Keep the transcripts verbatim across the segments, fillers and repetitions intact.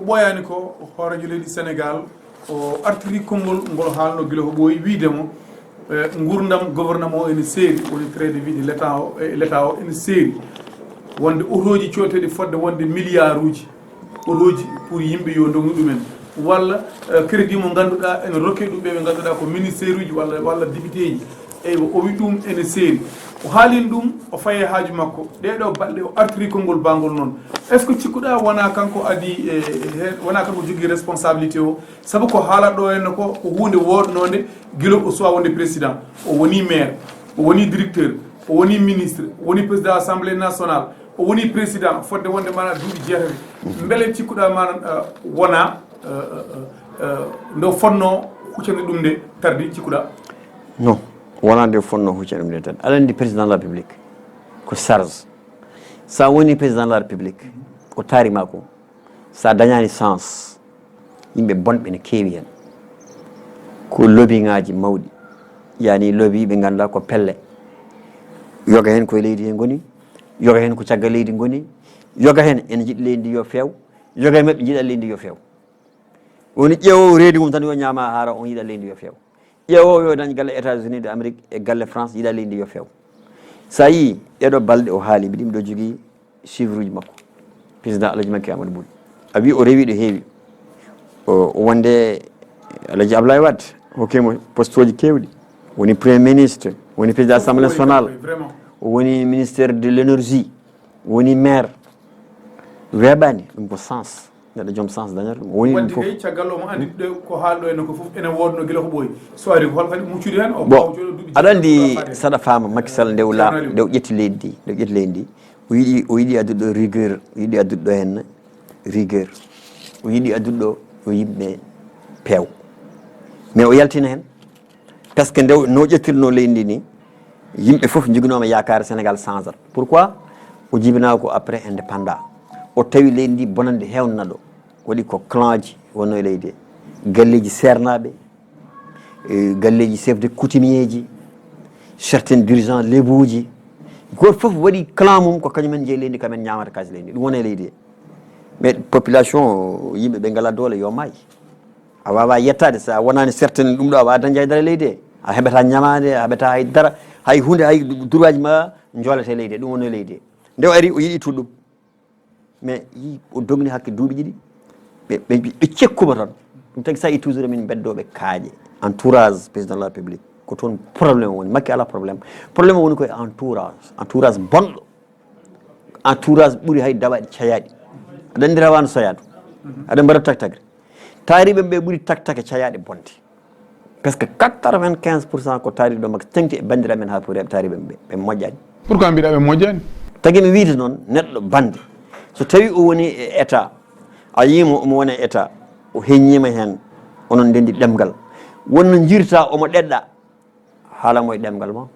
Ɓooyaani ko hooreejo leydi Senegaal, o artiri konngol ngol haalno gila ko ɓooyi wiyde mo, eh, nguurndam gouvernement o ene seeri, woni train de vie de l'État o, e l'État o ene seeri. Wonde otooji cooteeɗi fodde wonde miliyaaruuji, otooji pour yimɓe yo ndognu ɗumen. Walla, eh, crédit mo ngannduɗaa ene rokke ɗum ɓe ɓe ngannduɗaa ko ministère uji walla, walla député ji. Eywa, o wi ɗum ene seeri. O haalin ɗum, o faye haaju makko. Ɗee ɗoo balɗe o artiri konngol baangol noon. Est-ce que cikkuɗaa wonaa kanko adii e, e, he-, wonaa kanko jogii responsabilité o? Sabu ko haalat ɗo henno ko, ko huunde woodnoonde gila o suwaa wonde président. O woni maire, o woni directeur, o woni ministre, o woni président assemblée nationale, o woni président fodde wonde maanaam duuɓi jeetati. Mbele cikkuɗaa maanaam, eh, wonaa, eh, eh, eh, eh, ndo fotnoo huccande ɗum nde tardi cikkuɗaa? Non, wonaa nde fotnoo huccande ɗum nde tardi. Aɗa anndi président de la République ko charge. So a woni président de la République, ko taari ma ko. So a dañaani chance, yimɓe bonɓe ne keewi heen. Ko lobbyŋaaji mawɗi, yaani lobby ɓe ngannduɗaa ko pelle. Yoga heen koye leydi he ngoni, yoga heen ko caggal leydi ngoni, yoga heen ene njiɗi leydi ndi yo feew, yoga e maɓɓe njiɗa leydi ndi yo feew. Woni ƴeewoowo reedi mum tan yo ñaama haara, on yiɗa leydi ndi yo feew. Ƴeewoowo yo dañ galle États-Unis de Amérique e galle France, yiɗa leydi ndi yo feew. So a yii ɗeeɗo balɗe o haali, mbiɗa ɗum ɗo jogii chiffre uji makko. Président Alhaji Macky Amadou Boun. A wii o rewi ɗo heewi. O, o wonde Alhaji Abdoulaye Wade, hokkimo poste uji keewɗi. Woni premier ministre, woni président assemblée nationale, o woni ministère de l'énergie, woni maire. Weeɓaani, ɗum ko sens. Neɗɗo joom sens dañata ɗum. O woni ɗum Wadde fof. Kay, caggal omo anndi ɗe ko haalɗo en ko fof ene woodno gila ko ɓooyi. So ari ko hol kadi muccude heen, o Bon, ɓaawo jooɗo duuɓi aɗa anndi jeetati, saɗa faama Macky Sall nde o la-, Ceerno Aliou. Nde o ƴetti leydi ndi, nde o ƴetti leydi ndi, o yiɗi, o yiɗi addude ɗo rigueur, o yiɗi addude ɗo heen rigueur. O yiɗi addude ɗo yo yimɓe peew. Mais o yaltina heen. Parce que nde no ƴettirno leydi ndi ni, yimɓe fof njoginooma yaakaare Sénégal changeat. Pourquoi? O jibinaa ko après indépendant. O tawi leydi ndi bonande heewnana ɗo. Waɗi ko clan ji wonno e leydi he. Galleeji seernaaɓe, eh, galleeji chef de coutumier ji, certains dirigeants lebuuji. Gooto fof waɗi clan mum, ko kañum en jeyi leydi ndi, kamen ñaamata kaalis leydi ndi. Ɗum woni e leydi he. Mais population, yimɓe ɓe ngalaa doole yo maay. A waawaa yettaade, so a wonaani certaine ɗum ɗo, a waawaa dañde hay dara e leydi he. A heɓataa ñamaande, a heɓataa hay dara, hay huunde, hay droit ji ma njoolete e leydi he. Ɗum woni e leydi he. Nde o ari, o yiɗi ittude ɗum. Mais yi, o dogni hakke duuɓi ɗiɗi. Ɓe, ɓe, ɓe cekkuma tan. Ɗum tagi so a yii toujours min mbeddooɓe kaaƴe. Entourage président de la République. Ko toon problème woni. Macky alaa problème. Problème woni koye entourage. Entourage bonɗo. Entourage ɓuri hay dawaaɗi cayaaɗi. Aɗa anndi rawaano soyaadu. Aɗa mbaɗa taktagre. Taariiɓe ɓe ɓuri taktake cayaaɗe bonde. Parce que quatre-vingt-quinze pour cent ko taariiɗo makko teŋti e banndiraaɓe men haa pori ɓe taariiɓe ɓe, ɓe moƴƴaani. Pourquoi mbiɗa ɓe moƴƴaani? Tagi mi wiide noon, neɗɗo bannde, so tawi o woni e état, a yii mo omo wona e état, o heññiima heen, onon ndenndi ɗemngal. Wonno njirta omo ɗeɗɗa, haala mo e ɗemngal ma,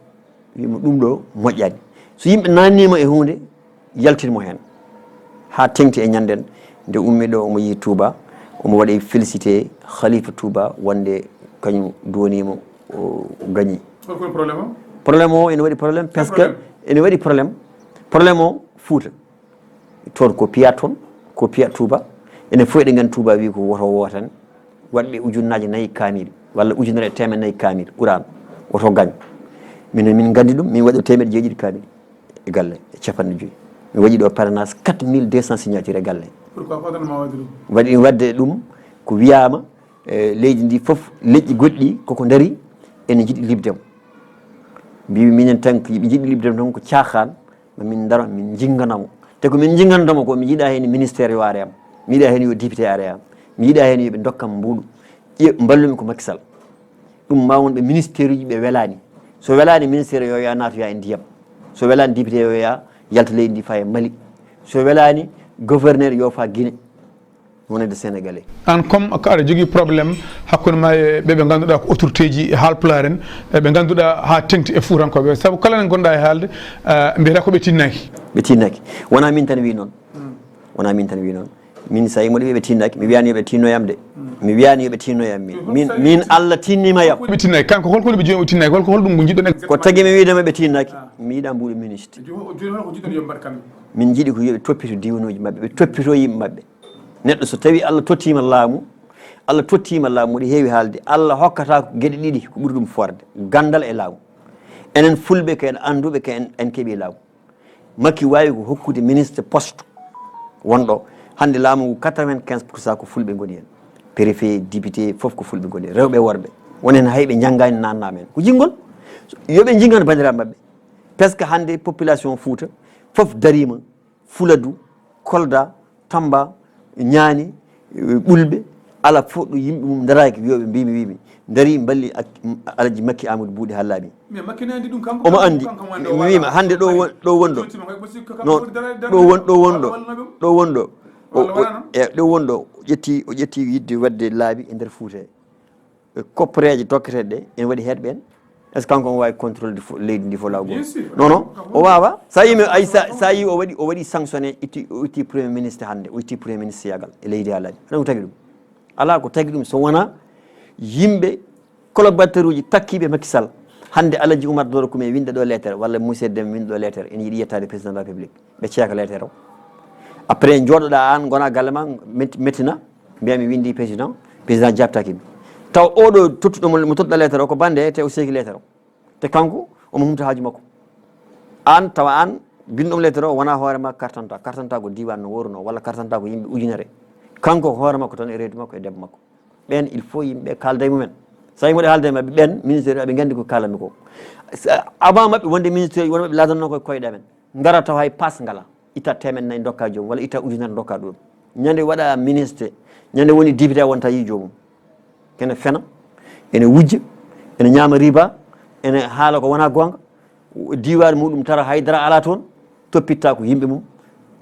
wii mo ɗum ɗo moƴƴaani. So yimɓe naanniima e huunde, yaltin mo heen. Haa teŋti e ñannden, nde ummi ɗo, omo yiyi Touba, omo waɗi félicité Khalifa Touba, wonde kañum duwaniimo, o gañi. Hol ko woni problème o? Problème o ene waɗi problème, parce que problème? Ene waɗi problème. Problème o Fuuta. Toon ko piya toon, ko piya Touba. Enen fof eɗen nganndi Touba wi ko woto wootan. Waɗɓe ujunnaaje nayi kaamil, walla ujunere e teemedde nayi kaamil, Quraan, woto gañ. Minen, min nganndi ɗum, min waɗi teemedde jeeɗiɗi kaamil e galle, e capanɗe joyi. Mi waɗi ɗo parrainage quatre mille deux cents signature e galle. Pourquoi pas tan ma waɗi ɗum? Waɗi ɗum waɗde ɗum ko wiyaama, e leydi ndi fof, leƴƴi goɗɗi koko ndari, ene njiɗi liɓde mo. Mbiimi minen tan ko yiɓe njiɗi liɓde mo tan ko caahaan, ma min ndaro, min njinngana mo. Te ko min njinnganta mo ko, mi yiɗaa heen ministère yo are am. Mi yiɗaa heen yo député are am. Mi yiɗaa heen yo ɓe ndokkam mbuuɗu. Ƴe-, mballumi ko Macky Sall. Ɗum ma won ɓe ministère uji ɓe welaani. So welaani ministère yo yaa naatoya e ndiyam. So welaani député yo yaa yalta leydi ndi faa e Mali. So welaani gouverneur yo faa Guinée. Wonande Sénégalais. Aan comme ko aɗa jogii problème hakkunde ma e ɓe ɓe ngannduɗaa ko autorité ji e Haalpulaar en, e ɓe ngannduɗaa haa teŋti e Fuutankooɓe. Sabu kala nde ngonɗaa e haalde, eh, mbiyata ko ɓe tinnaaki. Ɓe tinnaaki. Wonaa min tan wii noon. Wonaa min tan wii noon. Min so a yii moɗo wiya ɓe tinnaaki, mi wiyaani yo ɓe tinnoyam de. Mi wiyaani yo ɓe tinnoyam min. Min, min Allah tinnima yam. Ɓe tinnaaki. Kanko hol ko woni ɓe jooni o tinnaaki? Hol ko, hol ɗum ko njiɗɗon? Ko tagi mi wiide ma ɓe tinnaaki. Mi yiɗaa mbuuɗu ministre. Jooni, jooni hol ko njiɗɗon yo mbaɗ kamɓe? Min njiɗi ko yo ɓe toppito diiwanuuji maɓɓe, ɓe toppito yimɓe maɓɓe. Neɗɗo so tawi Allah tottiima laamu, Allah tottiima laamu, mboɗo heewi haalde, Allah hokkata ko geɗe ɗiɗi ko ɓuri ɗum forde, ganndal e laamu. Enen fulɓe ko en annduɓe, ko en, en keeɓi laamu. Makki waawi ko hokkude ministre poste wonɗo. Hannde laamu ngu quatre-vingt-quinze pour cent ko fulɓe ngoni heen. Préfet, député, fof ko fulɓe ngoni heen. Rewɓe e worɓe. Won heen hay ɓe njanngaani naannaama heen. Ko jinngol. Yo ɓe njinngan banndiraaɓe maɓɓe. Parce que hannde population Fuuta fof dariima. Fuladu, Kolda, Tamba, Ñaani, eh, Ɓulɓe, ala fof ɗo yimɓe mum daraaki, wiyoɓe mbimi, wimi, dari mballi ak-, m-, Alaji Makki Amadou Buuɗi Hallaaɓi. Mais Makki ne andi ɗum kanko, omo andi. Kanko mo andi o mi wiima wala. Hannde ɗo won-, ɗo wonɗo. Solution makko, parce que kanko non, woni dara-, dara-, ɗo won-, ɗo wala wonɗo. Wala no ɗum? Ɗo wonɗo. O, wala o, wala no? E, ɗo wonɗo. O ƴetti, o ƴetti yidde wadde laabi e nder Fuuta he. E kopporeeje dokketeeɗe ɗe, ene waɗi heɗɓe en. Est-ce que kanko omo waawi contrôle de fo-, leydi ndi fof law gooto? Bien sûr. Non, non. O waawa. Sa yii mi, ay, sa, sa yii o waɗi, o waɗi sanctionné, itti, o itti premier ministre hannde, o itti premier ministre yagal e leydi haalaaji. Aɗa ko tagi ɗum? Alaa ko tagi ɗum so wonaa yimɓe collaborateur uji takkiiɓe Macky Sall. Hannde Alaji Oumar Doro Koume winnda ɗo lettre, walla Moussa Dem winnda ɗo lettre, ene yiɗi yettaade président de la République. Ɓe ceeka lettre o. Après, njooɗoɗaa aan, ngona galle ma, met-, mettina, mbiya mi winndi président, président jaabtaaki mi. Taw oɗo tottuɗo mo, mo tottuɗa lettre o ko bande, te o seeki lettre o. Te kanko, omo humta haaju makko. Aan, tawa aan, binɗo mo lettre o, wona hoore ma kartanta. Kartanta ko diiwaan no wooruno, walla kartanta ko yimɓe ujunere. Kanko ko hoore makko tan e reedu makko e debbo makko. Ɓeen, il faut yimɓe kaalda e mumen. So tawi mboɗo haalda e maɓɓe, ɓeen, ministère, aɓe nganndi ko kaalanmi ko. Sa-, avant maɓɓe wonde ministère, won maɓɓe laadanno ko e koyɗe amen. Ngara taw hay paas ngala. Itta teemeɗɗe nayi ndokka joomum, walla itta ujunere ndokka ɗum. Ñande waɗa ministre, ñande woni député wonta yi joomum. Ene fena, ene wujja, ene ñaama riba, ene haala ko wona goonga. Diiwaan muɗum tara haydara ala toon, toppitta ko yimɓe mum,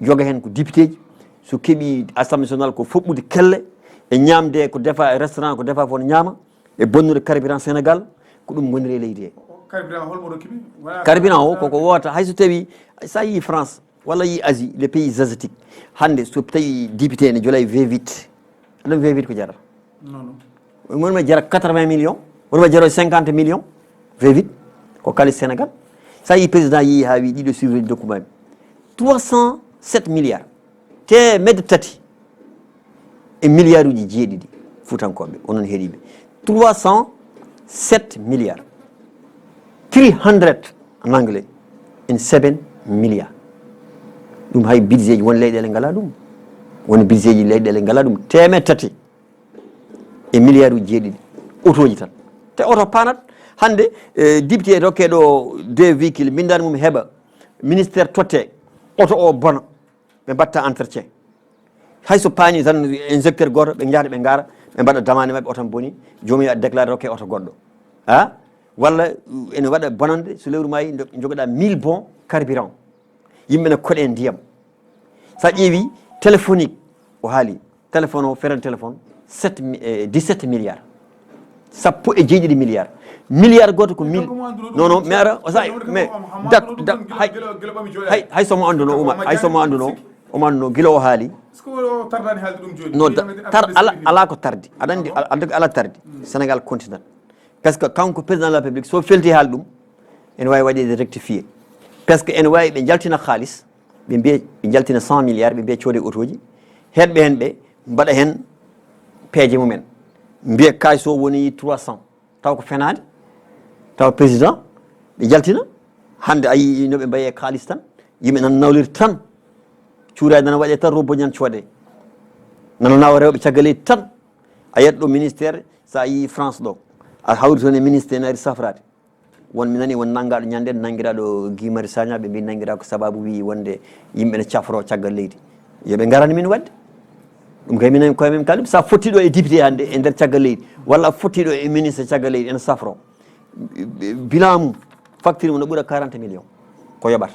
yoga heen ko député ji. So keɓi Assemblée nationale ko foɓɓude kelle, e ñaamde ko defa e restaurant, ko defa fof ne ñaama, e bonnude carburant Sénégal, ko ɗum ngoniri e leydi he. Carburant holmo rokki ɓe? Wona carburant o koko woota, hay so tawi, sa yii France, walla yii Asie, les pays asiatiques, hannde so tawi député ne jola e V huit, aɗa V huit ko jarata? Non, non. Won ma jara quatre-vingts millions, won ma jara cinquante millions, V huit, ko kalis Sénégal. Sa yii président yii haa wi ɗiɗo chiffre document trois cent sept milliards. Teemedde tati e milliards uji jeeɗiɗi. Fuutankooɓe, onon heɗiiɓe. Trois cent sept milliards. Three hundred en anglais, and seven milliards. Ɗum hay budget ji won leyɗeele ngala ɗum. Won budget ji leyɗeele ngala ɗum. Teemedde tati e milliards uji jeeɗiɗi. Otooji tan. Te oto panat, hannde, eh, député rokke ɗo deux véhicules, mbinndani mum heɓa. Ministère totte, oto o bona. Ɓe mbatta entretien. Hay so paani tan injecteur gooto, ɓe njahata ɓe ngaara, ɓe mbaɗa damaande maɓɓe, oto boni, joomum yo déclaré rokke oto goɗɗo. Ha? Walla ene waɗa bonande, so lewru maayi, ndo-, jogoɗa mille bon carburant. Yimɓe ne koɗe ndiyam. Sa ƴeewi téléphonique, o haali, téléphone o, feral téléphone, sept mi-, eh, dix-sept milliards. Sappo e jeeɗiɗi milliards. Milliard gooto ko mille. Non, non, mi ara, o sa-, mais, dak, dak, hay, hay, hay so mo annduno, Oumar, hay so mo annduno, omo annduno, gila o haali. Est-ce que o tardani haalde ɗum jooni? Non, da-, tar-, ala, ala ko tardi. Aɗa anndi, ala, ala tardi. Sénégal continent. Parce que kanko président de la République, so felti haal ɗum, ene waawi waɗeede rectifié. Parce que ene waawi ɓe njaltina haalis, ɓe mbiya, ɓe njaltina cent milliards, ɓe mbiya coode otooji, heɗɓe heen ɓe mbaɗa heen peeje mumen. Mbiya kaalis o woni trois cents, taw ko fenaande, taw président, ɓe njaltina. Hannde a yii no ɓe mbayi e kaalis tan, yimɓe nan nawliri tan, cuuraaji nana waɗe tan, robbo ñan coode. Nana nawa rewɓe caggal leydi tan. A yiyat ɗo ministère, so a yii France ɗo, a hawri toon e ministère, ne ari safraade. Won, mi nani won nanngaaɗo ñande, nanngiraaɗo Guy Marius Sagna, ɓe mbi nanngiraa ko sababu, wi wonde yimɓe ne cafro caggal leydi. Yo ɓe ngarani min waɗde. Ɗum kay minen koye men kaali ɗum. Sa fottiɗo e député hannde e nder caggal leydi, walla a fottiɗo e ministre caggal leydi, ene safro. Bilan mum, facture mum no ɓura quarante millions. Ko yoɓata.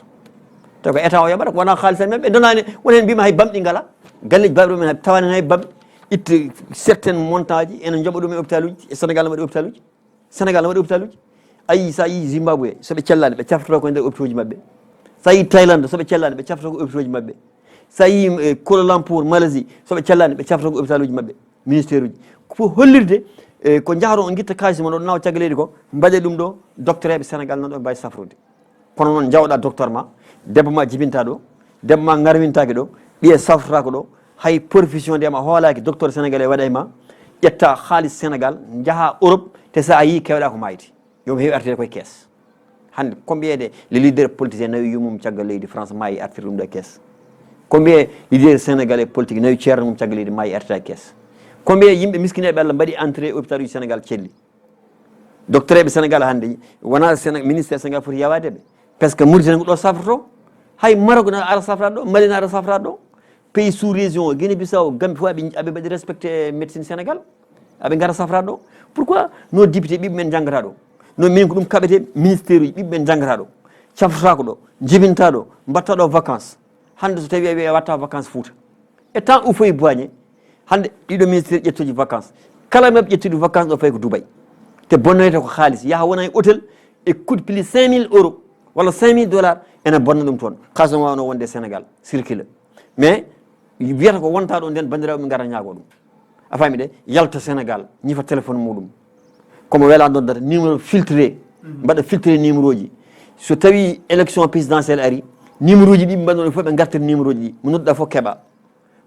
Te ko état o yoɓata, ko wona haalis men. Ɓe donani, won heen mbima hay bamɗi ngala. Galleji baɗɗo men hay, tawanen hay bamɗi. Itte certaines montant ji, ene joɓa ɗum e hôpital uji, e Sénégal no waɗi hôpital uji. Sénégal no waɗi hôpital uji. A yii, sa yii Zimbabwe, so ɓe cellani, ɓe cafroto ko e nder hôpital uji maɓɓe. Sa yii Thaïlande, so ɓe cellani, ɓe cafroto ko hôpital uji maɓɓe. Sa yii, eh, Kuala Lumpur, Malaisie, so ɓe cellani, ɓe cafroto ko hôpital uji maɓɓe. Ministère uji. Ko fof hollirde, eh, ko njahata on ngitta kaalis mon, o nawa caggal leydi ko, mbaɗe ɗum ɗo, docteur eɓe Sénégal nan ɗo mbawi safrude. Kono noon njawɗa docteur ma, debbo ma jibinta ɗo, debbo ma ngarwintaake ɗo, ɓiye safrotako ɗo, Hay profession de ma hoolaaki, docteur sénégalais waɗay ma, ƴetta haalis Sénégal, njaha Europe, te sa a yii kewɗa ko maayde. Yo mi heewi artirde koye kees. Hannde, combien de les leaders politiciens nawi yummum caggal leydi France maayi artir ɗum ɗo e kees? Combien leader sénégalais politique nawi ceerno mum caggal leydi maayi artira e kees? Combien yimɓe miskineeɓe Allah mbaɗi entrée hôpital uji Sénégal celli? Docteur eɓe Sénégal hannde, wona Séné-, ministère Sénégal foti yawaade ɓe. Parce que Mauritanie ko ɗo safroto. Hay Maroc na ara safra ɗo, Mali na ara safra ɗo. Pays sous région, Guinée Bissau, Gambie fof aɓe, aɓe mbaɗi respecté médecine Sénégal. Aɓe ngara safra ɗo. Pourquoi nos députés ɓiɓɓe men njanngata ɗo? No min ko ɗum kaɓete ministère uji ɓiɓɓe men njanngata ɗo. Cafrotako ɗo, jibinta ɗo, mbatta ɗo vacances. Hannde so tawi a wiya watta vacances Fouta. E temps Houphouët-Boigny, hannde ɗiɗo ministère ƴettuji vacances. Kala maɓɓe ƴettude vacances ɗo fayi ko Dubaï. Te bonnoyta ko haalis. Yaha wona e hôtel e coûte plus cinq mille euros walla cinq mille dollars ene bonna ɗum toon. Haalis no wawno wonde e Sénégal, circule. Mais wiyata ko wonta ɗo nden, banndiraaɓe mum ngara ñaago ɗum. A faami de? Yalta Sénégal, ñifa téléphone muɗum. Komo wela noddata numéro filtré, mbaɗa filtré numéro ji. So tawi élection présidentielle ari, numéro ji ɗi ɓe mbaɗno ɗo fof ɓe ngartira numéro ji ɗi. Mo nodduɗa fof keɓa.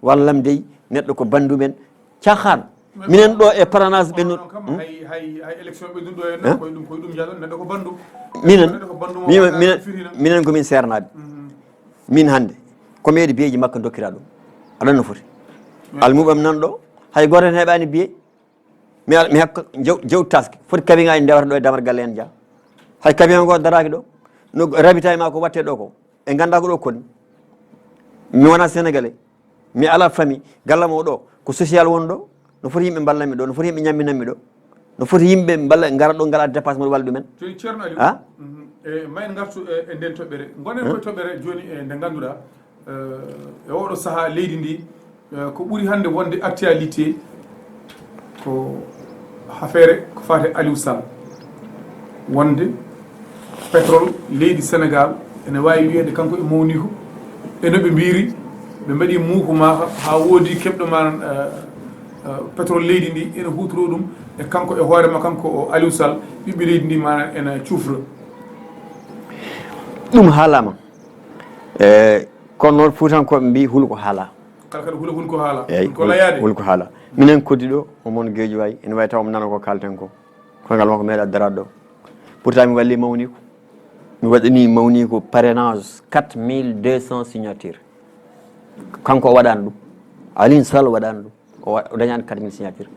Wallam dey, neɗɗo ko bandu men. Caaxaan. Minen ɗo e parrainage ɓe no-, hmm? Hay, hay, hay élection ɓe ɗum ɗo en. Hein? Koye ɗum, koye ɗum jaɗon, neɗɗo ko bandu. Minen, neɗɗo ko bandu mo minen, wonda minen, firina. Minen ko min seernaaɓe. Mhm. Min hannde, ko meɗe biyeji makko dokkira ɗum. Aɗa no foti. Hmm. Almuɓam nan ɗo, hay gooto hen heɓani biye. Mi al-, mi hokka jaw-, jaw taski. Foti camion ngaji ndewata ɗo e damar galle en ja. Hay camion ngo daraki ɗo. No ravitaillement ko watte ɗo ko. E ganda ko ɗo koni. Mi wona Sénégalais. Mi ala famille. Gallam o ɗo. Ko social woni ɗo. No foti yimɓe mballanmi ɗo. No foti yimɓe ñamminanmi ɗo. No foti yimɓe mballa, ngara ɗo ngala dépasse mo walla ɗumen. Joni Ceerno Aliou. Ha? Mhm. E, ma en ngartu e, e nden toɓɓere. Gonen koye toɓɓere joni e nde ngannduɗaa, eh, e oɗo sahaa leydi ndi, eh, ko ɓuri hannde wonde actualité ko affaire ko faati Aliou Sall. Wonde pétrole leydi Sénégal ene waawi wiyeede kanko e mawniiko, e no ɓe mbiyri, ɓe mbaɗi muuku maaka haa woodi keɓɗo manan, eh, eh, pétrole leydi ndi ene huutoro ɗum, e kanko e hoore ma, kanko o Aliou Sall, ɓiɓɓe leydi ndi manan ene cuufra. Ɗum haalama. E, kono noon Fuutankooɓe mbi hulu ko haala. Kala kadi hula hul ko haala. Eyyi, ko hul-, layaade. Hul ko haala. Minen koddi ɗo, omon Guédiawaye, ene wawi taw omo nana ko kalten ko. Kono ngal makko meeɗa daraade ɗo. Pourtant mi walli mawniiko. Mi waɗani mawniiko parrainage quatre mille deux cents signatures. Kanko o waɗani ɗum. Aliou Sall waɗani ɗum. O wa-, o dañani quatre mille signatures.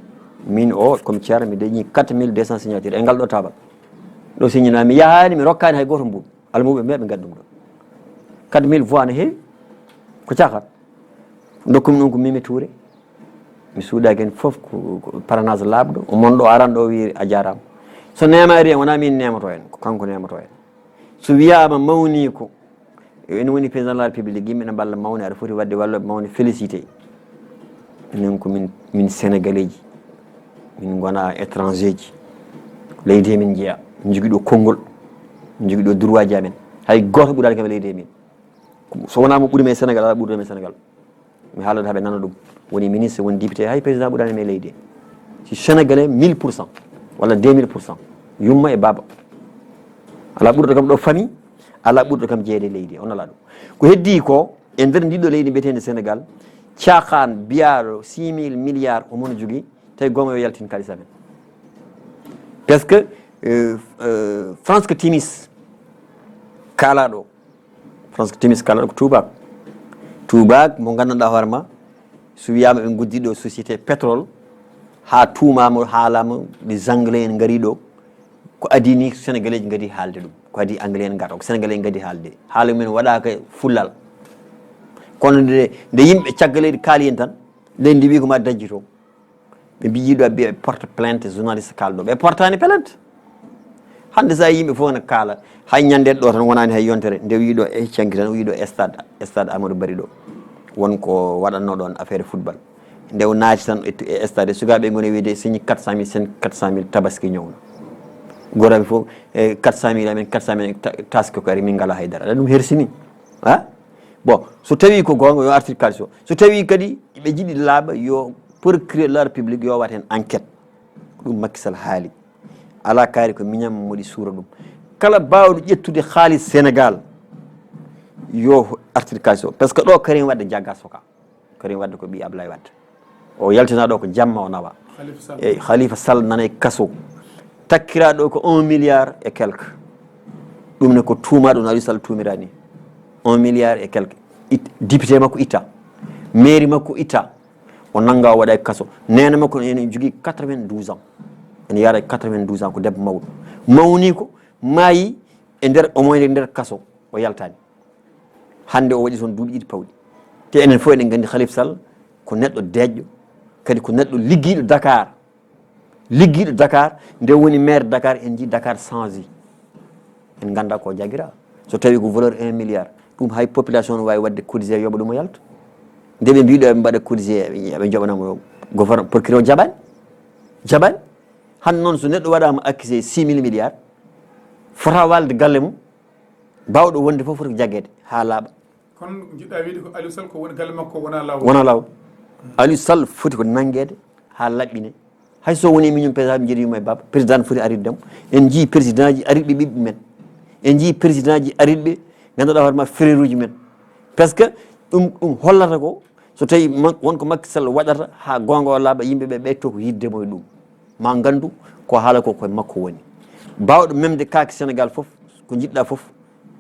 Min o, comme ceerno, mi dañi quatre mille deux cents signatures e ngal ɗo tabal. Ɗo signina mi yahani, mi rokkani hay goto mbuɗu. Almuɓe ɓe, ɓe ngaddi ɗum ɗo. Quatre mille voix ne heewi. Ko caaxaan. Dokkumi ɗum ko Mimi Touré. Mi suuɗaki hen fof ko, ko parrainage laaɓɗo. O mon ɗo aran ɗo wi a jarama. So nemari en, wona min nemoto en, ko kanko nemoto en. So wiyama mawni ko, ene woni président de la République, yimɓe ne mballa mawni, aɗa foti wadde walloɓe mawni, félicité. Minen ko min, min Sénégalais ji. Min gona étranger ji. Leydi he min jeeya. Min jogui ɗo konngol. Min jogui ɗo droit ji amen. Hay goto ɓurani kam e leydi he min. So wona mo ɓuuri men Sénégal, ala ɓurɗo men Sénégal. Mi haalata haɓe nana ɗum. Woni ministre, woni député, hay président ɓurani men leydi he. Si Sénégalais mille pour cent, walla deux mille pour cent. Yumma e baaba. Ala ɓurɗo kam ɗo famille, ala ɓurɗo kam jeeyde leydi he. On ala ɗum. Ko heddi ko, e nder ndiɗo leydi mbiyetende Sénégal, caaxaan biyaɗo six mille milliards o mon jogui, tawi gonga yo yaltin kalis amen. Parce que, euh, euh, France ko Timis kalaɗo. France ko Timis kalaɗo ko tubaak. Tubaak mo gandanɗa hoore ma, so wiyama ɓe guddii ɗo société pétrole, ha tuumama, haalama, les anglais en ngari ɗo, ko adii ni Sénégalais ji ngadi haalde ɗum. Ko adii anglais en ngara, ko Sénégalais en ngadi haalde. Haala men waɗaka e fullal. Kono nde, nde yimɓe caggal leydi kaali en tan, leydi ndi wi ko ma dañji toon. Ɓe mbiyi ɗo, ɓe porte plainte journaliste kalɗo. Ɓe portani plainte. Hande sa yimɓe fof ne kaala, hay ñande ɗo tan wonani hay yontere, nde wi ɗo e canki tan, wi ɗo stade, stade Amadou Barry ɗo. Won ko waɗanno ɗon affaire football. Nde o naati tan e, e stade, sukaɓe goni wiide signi quatre cent mille, sen quatre cent mille tabaski ñawno. Goraɓe fof, e quatre cent mille amen, quatre cent mille ta-, taske ko ari, min ngala haydara. Aɗa ɗum hersi min. Ha? Bon, so tawi ko gonga, yo artir kalis o. So tawi kadi ɓe jiɗi laaɓa, yo procureur de la République yo waɗ hen enquête. Ko ɗum Macky Sall haali. Ala kaari ko miñam moɗi suura ɗum. Kala bawɗo ƴettude haalis Sénégal, yo artir kalis o. Parce que ɗo Karim Wade jagga soka. Karim Wade ko ɓii Ablaye Wade. O yaltinaa ɗo ko jamma o nawa. Khalifa Sall. E Khalifa Sall nana e kaso. Takkiraaɗo ko un milliard et quelque. Ɗum ne ko tuumaaɗo no Aliou Sall tuumiraa ni. Un milliard et quelque. It-, député makko itta. Mairie makko itta. O nannga o waɗa e kaso. Neene makko ene jogii quatre-vingt-douze ans. Ene yaara e quatre-vingt-douze ans ko debbo mawɗo. Mawni ko maayi e nder omo e nder kaso o yaltaani. Hannde o waɗi toon duuɓi ɗiɗi pawɗi. Te enen fof eɗen nganndi Khalifa Sall ko neɗɗo deeƴɗo, kadi ko neɗɗo liggiiɗo Dakar. Liggiiɗo Dakar, nde woni maire Dakar, en njii Dakar changé. En ngannda ko jagira. So tawi ko valeur un milliard, ɗum hay population no waawi waɗde cotisé yoɓa ɗum o yalta. Nde ɓe mbiɗo eɓe mbaɗa cotisé, eɓe, eɓe njoɓanamo gouvernement, procureur jaɓani. Jaɓani. Hannde noon so neɗɗo waɗama accusé six mille milliards, fota walde galle mum, baawɗo wonde fof foti ko jaggeede haa laaɓa. Kono jiɗɗa wiide ko Aliou Sall ko woni galle makko wona laawol. Wona laawol. Aliou Sall foti ko nanngeede haa laɓɓine. Hay so woni miñum président mi jeeɗi yumma e baaba, président foti arirde mo. En njii président ji arirɓe ɓiɓɓe men. En njii président ji arirɓe ngannduɗaa hoore ma frère uji men. Parce que ɗum, ɗum hollata ko so tawi ma-, won ko Macky Sall waɗata haa goonga o laaɓa, yimɓe ɓe ɓeyto ko yiɗde mo e ɗum. Ma nganndu ko haala ko koye makko woni. Baawɗo memde kaake Sénégal fof, ko njiɗɗa fof,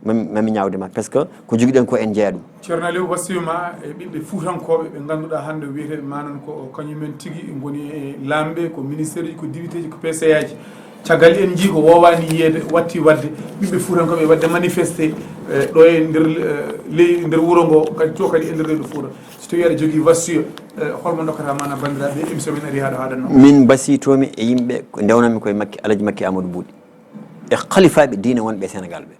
mami, mami ñaawde ma, parce que ko jogiɗen ko en jeeya ɗum. Ceerno Aliou, wasiyuma e ɓiɓɓe fuutankooɓe ɓe ngannduɗaa hannde wiyeteeɓe manan ko kañumen tigi ngoni e laamɓe, ko ministère uji, ko député ji, ko P C A ji. Caggal en njii ko woowani yiyeede watti waɗde, ɓiɓɓe fuutankooɓe waɗde manifesté, eh, ɗo e nder, eh, ley, nder wuro ngo, kadi to kadi e nder leydi Fuuta. So tawi aɗa jogii wasiya, eh, holmo ndokkata mana banndiraaɓe, émission men ari haa ɗo haaɗatnoo? Min mbasiytoomi e yimɓe ko ndewnanmi koye Makki, Alaji Makki Amadou Buuɗi, e halifaaɓe diine wonɓe e Sénégal ɓe.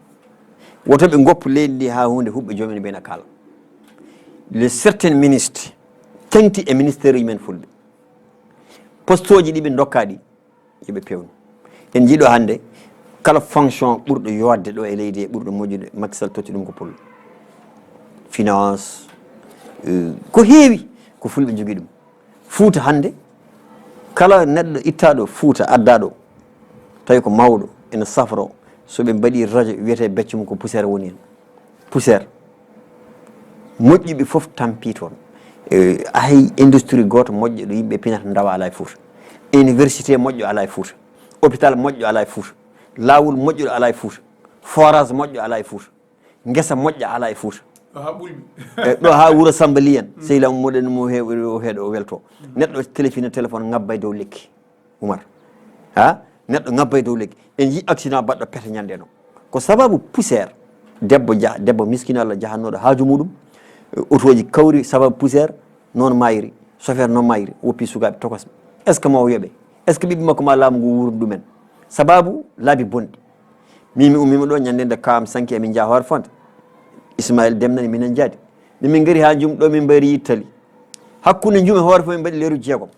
Woto ɓe ngoppu leydi ndi haa huunde huɓɓa, joomum en ɓe na kaala. Les certains ministres teŋti e ministère uji men fulɓe. Poste uji ɗi ɓe ndokkaa ɗi, yo ɓe peewnu. En njii ɗo hannde, kala fonction ɓurɗo yooɗde ɗo e leydi he, ɓurɗo moƴƴude, Macky Sall totti ɗum ko pullo. Finance, eh, ko heewi, ko fulɓe njogii ɗum. Fuuta hannde, kala neɗɗo ittaaɗo Fuuta, addaaɗo, tawi ko mawɗo, ene safroo, so ɓe mbaɗii rajo, wiyetee becco mum ko poussière woni heen. Poussière. Moƴƴuɓe fof tampii toon. Eh, hay industrie gooto moƴƴo ɗo yimɓe pinata ndawa alaa e Fuuta. Université moƴƴo alaa e Fuuta. Hôpital moƴƴo alaa e Fuuta. Laawol moƴƴuɗo alaa e Fuuta. Forage moƴƴo alaa e Fuuta. Ngesa moƴƴa alaa e Fuuta. Ɗo haa Ɓulɓi. E, ɗo haa wuro Samba Liyan. Sehil am moɗen mo he-, o heɗo o welto. Neɗɗo telefina téléphone ŋabba e dow lekki. Umar. Ha? Neɗɗo ŋabba e dow lekki. En njii accident baɗɗo pete ñande no. Ko sababu poussière. Debbo ja-, debbo miskino Allah jahannooɗo haaju muɗum. E, otooji kawri sababu poussière. Noon mayri. Chauffeur noon mayri. Woppi sukaaɓe tokosɓe. Est-ce que mo o yoɓe? Est-ce que ɓiɓɓe makko ma laamu ngu wuurni ɗumen? Sababu laabi bonɗi. Min mi ummiima ɗo ñande nde kaam sanki emin njaha Hoore Fonde. Ismaël Dem nani minen njaadi. Nde min ngari haa Njum ɗo min mbayri yiɗtali. Hakkunde Njum e Hoore Fonde min mbaɗi leeru jeegom.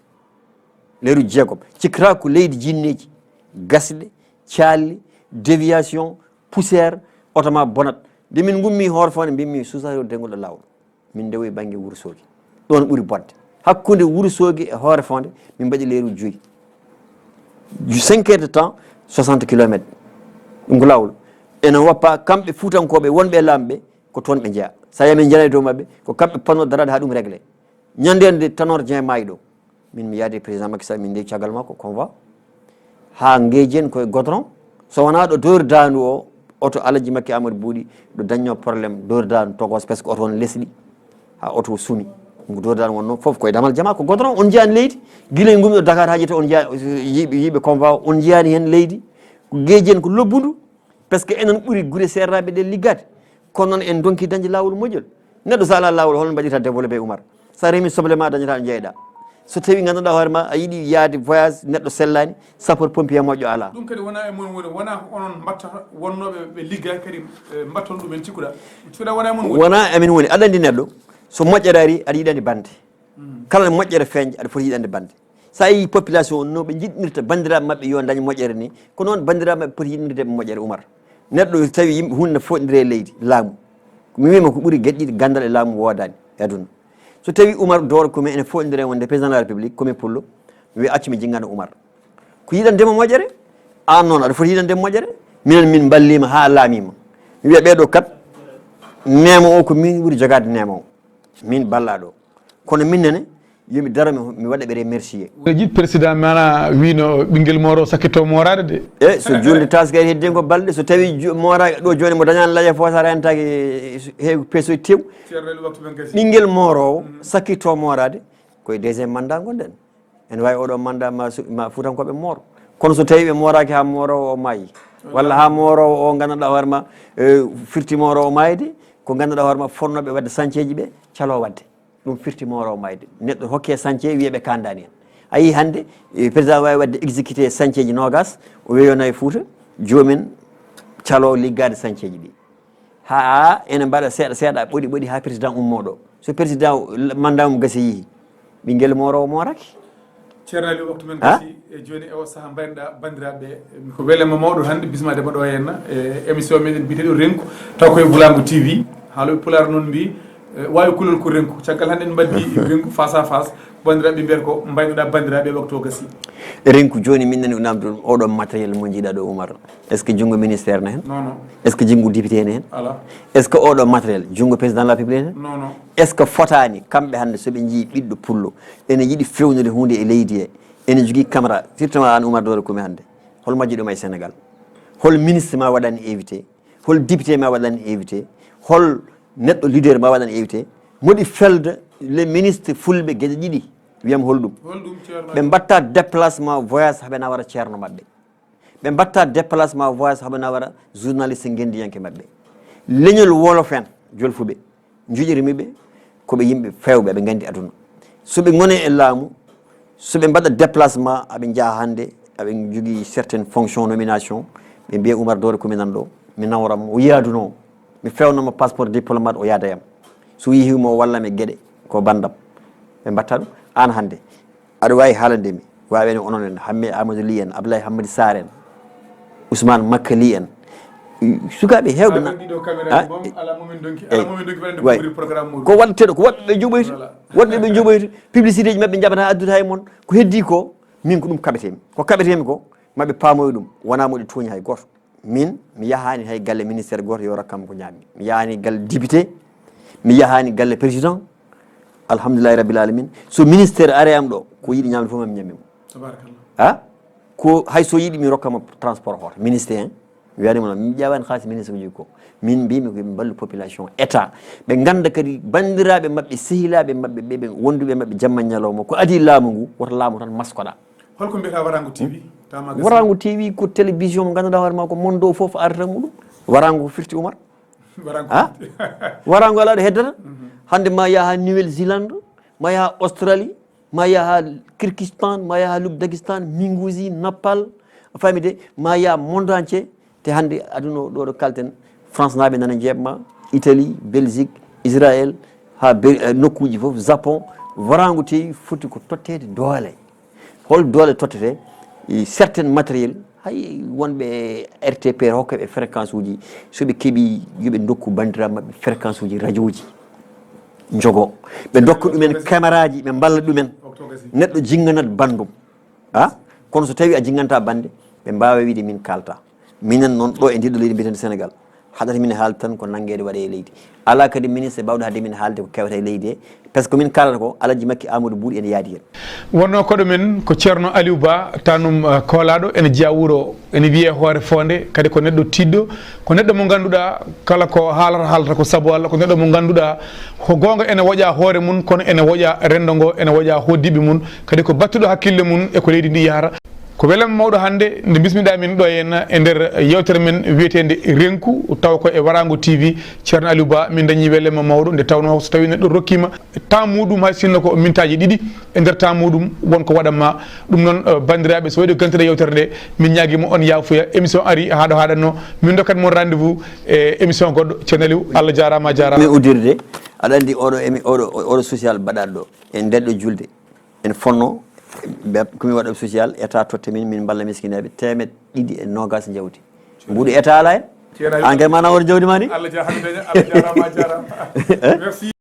Leeru jeegom. Cikkata ko leydi jinneeji, gasɗe, caalli, déviation, poussière, oto ma bonat. Nde min ngummi Hoore Fonde mbimmi susare dengol ɗo laawol. Min ndewoyi bannge Wuro Soogi. Ɗoon ɓuri bonde. Hakkunde Wuro Soogi e Hoore Fonde, min mbaɗi leeru joyi. Ju-, cinq heures de temps, soixante kilomètres. Ɗum ko laawol. Ene woppa kamɓe Fuutankooɓe wonɓe e laamu ɓe, ko toon ɓe njeya. So a yii min njanay dow maɓɓe, ko kamɓe potnoo daraade haa ɗum réglé. Ñande nde Tanor Dieng maayi ɗo. Min mi yaadi président Macky Sall, min ndewi caggal makko, convoi. Haa ngeeji en koye goudron. So wonaa ɗo dowri daandu o, oto Alaji Makki Amadou Buuɗi, ɗo dañnoo problème, dowri daandu tokos, parce que oto on lesɗi. Haa oto o sumi. Ɗum ko dowri daandu wonnoo, fof koye damal jama, ko goudron. On njiyaani leydi. Gila e ngummi ɗo Dakar haa ƴetta on njiya-, yiiɓe, yiiɓe convoi o, on njiyaani heen leydi. Ko ngeeji en ko lobbundu. Parce que enen ɓuri gure seernaaɓe ɗe liggaade. Kono noon en ndonki dañde laawol moƴƴol. Neɗɗo so alaa laawol, hono mbaɗirta développé, Umar? So a remi soble ma, dañata ɗo jeyɗa. So tawi ngannduɗaa hoore ma, a yiɗi yaade voyage, neɗɗo sellaani, sapeur pompier moƴƴo alaa. Ɗum kadi wonaa e mon woni, wonaa ko onon mbattata wonnooɓe ɓe liggaaki kadi, eh, mbatton ɗum en cikkuɗa. Cuuɗa wonaa e mon woni. Wonaa e amin woni. Aɗa anndi neɗɗo, so moƴƴere ari, aɗa yiɗi anndi bannde. Kala moƴƴere feeñde, aɗa foti yiɗande bannde. So a yii population on no ɓe njiɗnirta banndiraaɓe maɓɓe yo ndañ moƴƴere ni, ko noon banndiraaɓe maɓɓe poti yiɗnirde ɓe moƴƴere, Umar. Neɗɗo so tawi yimɓe huunde ne foɗindire e leydi, laamu. Mi wiima ko ɓuri geɗe ɗiɗi ganndal e laamu woodaani e aduna. So tawi Umar Dooro Kume ene foɗindire wonde président de la République, Kume Pullo, mi wiya accu mi jinngana Umar. Ko yiɗande mo moƴƴere, aan noon aɗa foti yiɗande mo moƴƴere. Minen min mballiima haa laamiima. Mi wiya ɓee ɗoo kat, neema o ko min ɓuri jogaade neema o. Min ballaaɗo o. Kono min nene, yomi daro mi mi waɗa ɓe remercier. Jiɗ président mana wino ɓinguel moro sakkito morade de. E so julde taskere heddi ko balɗe so tawi moora ɗo joni mo dañani laƴa fo sa rentaki he peso tew. Ɓinguel morowo sakkito morade koye deuxiéme mandat gonɗen. Ene wawi oɗo mandat ma fuutankoɓe mooro, kono so tawi ɓe moraki ha morowo o maayi, walla ha morowo o gandanɗa hoorema firti morowo o maayde, ko gandanɗa hoorema fonnoɓe wadde sañceji ɓe calo wadde. Ɗum firti moorowo mayde. Neɗɗo hokke sañce wiye ɓe kandani en. A yii hannde président wawi wadde exécuté sañceji nogas, o weyonayi Fouta, jomin calo liggade sañceji ɗi. Ha ene mbaɗa seeɗa seeɗa ɓoɗi ɓoɗi ha président ummo ɗo. So président mandat mum gasi yeehi, ɓinguel moorowo mooraki. Ceerno Ali, waktu men gasi e jooni e o saha mbaynoɗa banndiraaɓe ɓe. Ko welema mawɗo hannde bismade ma ɗo henna e émission meɗen mbiyeteɗo Renku, taw koye Boulango T V. Haaloɓe Pulaar noon mbi wawi kulol ko renku. Caggal hannde en mbaddi renku face à face, banndiraaɓe mbiyata ko mbaynoɗa banndiraaɓe e waktu o gasi. Renku, jooni min nani namdo ɗum oɗo matériel mo jiiɗa ɗo Oumar, est ce que junngo ministére ne heen? Non non. Est ce que junngo député ne heen? Ala. Est ce que oɗo matériel junngo président de la République ne heen? Non non. Est ce que fotaani kamɓe hannde so ɓe njii ɓiɗɗo pullo ene yiɗi fewnude huunde e leydi he, ene jogii caméra, surtout ma an Oumar Dore Kumi hannde, hol majjuɗo ma e Sénégal? Hol ministre ma waɗani invité? Hol député ma waɗani invité? Hol neɗɗo leader ma waɗani invité? Moɗi felde les ministres fulɓe geɗe ɗiɗi, wiyam hol ɗum? Ɓe mbatta déplacement voyage haɓe nawara ceerno maɓɓe. Ɓe mbatta déplacement voyage haɓe nawara journaliste ngendiyanke maɓɓe. Leñol wolof en jolfuɓe, joƴirmi ɓe, ko ɓe yimɓe fewɓe, ɓe gandi aduna. So ɓe gone e laamu, so ɓe mbaɗa déplacement, aɓe njaha hannde, aɓe jogii certaines fonctions nomination, ɓe mbiya Oumar Dore ko mi nan ɗo, mi nawram, o yaaduno, mi fewnoma passeport diplomate, o yaada yam. So yehi mo walla mi geɗe, ko bandam. Ɓe mbatta ɗum, an hannde. Aɗa wawi haalande mi, wawi wene onon en, Hamme Amadou Ly en, Abdoulaye Hammadi Sarr en, Ousmane Makka Ly en, sukaaɓe hewɓe na. Ko waɗateɗo ko woɗɓe ɓe joɓoyta, woɗɓe ɓe joɓoyta publicité ji maɓɓe jaɓata addude hay mon. Ko heddi ko min ko ɗum kaɓetemi, ko kaɓetemi ko maɓe pamoyo ɗum, wona moɗi tooñi hay goto. Min mi yahani hay galle ministére goto yo rokkam ko ñaami, mi yahani galle député, mi yahani galle président. Alhamdulillahi rabbil alamin. So ministére ari am ɗo, ko yiɗi ñamde fof mami ñammimo. Ha? Ko hay so yiɗi mi rokkamo transport hoto ministre en. Mi wiyani mo mi ƴewani xaalis ministre uji ko min mbimi ko ɓe mballu population, état, ɓe ganda kadi bandiraɓe mabɓe, sehilaɓe mabɓe, ɓe ɓe wonduɓe mabɓe jamma ñalawma, ko adi laamu ngu woto laamu tan maskoɗa. Holko mbiyata Warango T V? Tama gasi. Warango T V ko télévision mo ganduɗa hoore ma ko monde o foof arata muɗum. Warango firti Oumar. Ha? Warango ala ɗo heddata. Hande ma yaha Nouvelle Zélande, ma yaha Australie, ma yaha Kyrgyzstan, ma yaha Lubdakistan, Minguzi, Napal, a faami de, ma yaha monde entier. Te hande aduna o ɗo ɗo kalten, France naɓe nana jeeɓma, Italie, Belgique, Israël, ha Be- eh, nokkuji fof, Japon. Warango T V foti ko tottede doole. Hol doole tottete? Certaines matériel, hay wonɓe R T P hokkaɓe fréquence uji, so ɓe keeɓi yoɓe dokku bandiraɓe mabɓe fréquence uji radio ji, jogo ɓe dokka ɗumen caméra ji, ɓe mballa ɗumen. Neɗɗo jinganat bandum. Ha? Kono so tawi a jinganta bande, ɓe mbawa wiide min kalta. Minen noon ɗo e ndiɗo leydi mbiyeten Sénégal, haɗata min haalde tan ko nanngede waɗe e leydi. Alaa kadi ministre baawɗo haɗde min haalde ko kewata e leydi he, par ce que min kaalata ko Alhaji Makki Amadou Boury ene yaadi heen. Wonnoo koɗo men ko Ceerno Aliou Ba, tanum koolaaɗo, ene jeyaa wuro, ene wiyee Hoore Foonde, kadi ko neɗɗo tiiɗɗo, ko neɗɗo mo ngannduɗaa kala ko haalata haalata ko sabu Allah, ko neɗɗo mo ngannduɗaa ko goonga ene woƴa hoore mum kono ene woƴa renndo ngo, ene woƴa hoɗdiiɓe mum, kadi ko battuɗo hakkille mum e ko leydi ndi yahata. Ko welama mawɗo hannde nde bismiɗa min ɗo henna e nder yewtere men wiyeteende Renku, tawa ko e Warango T V. Ceerno Aliou Ba, min dañi welema mawɗo nde tawnoo so tawi neɗɗo rokkima temps muɗum hay sinno ko mintaaji ɗiɗi e nder temps muɗum won ko waɗanma. Ɗum noon, banndiraaɓe, so waɗi ko gantiɗen yewtere nde, min ñaagima on yaafuya, émission ari haa ɗo haaɗatno, min dokkat mon rendez-vous e émission goɗɗo. Ceerno Aliou, Allah jaaraama, a jaaraama. Mi uddirde, aɗa anndi oɗo émi- oɗo oɗo social mbaɗaɗo ɗo e nder ɗo julde. En fonno, komin waɗa social, état totte min, min mballa miskineɓe teemeɗɗe ɗiɗi e nogas jawdi. Mbuɗu état ala hen. An kay mana wor jawdi ma ndi. Allah jarama, Allah jarama, jarama. Merci.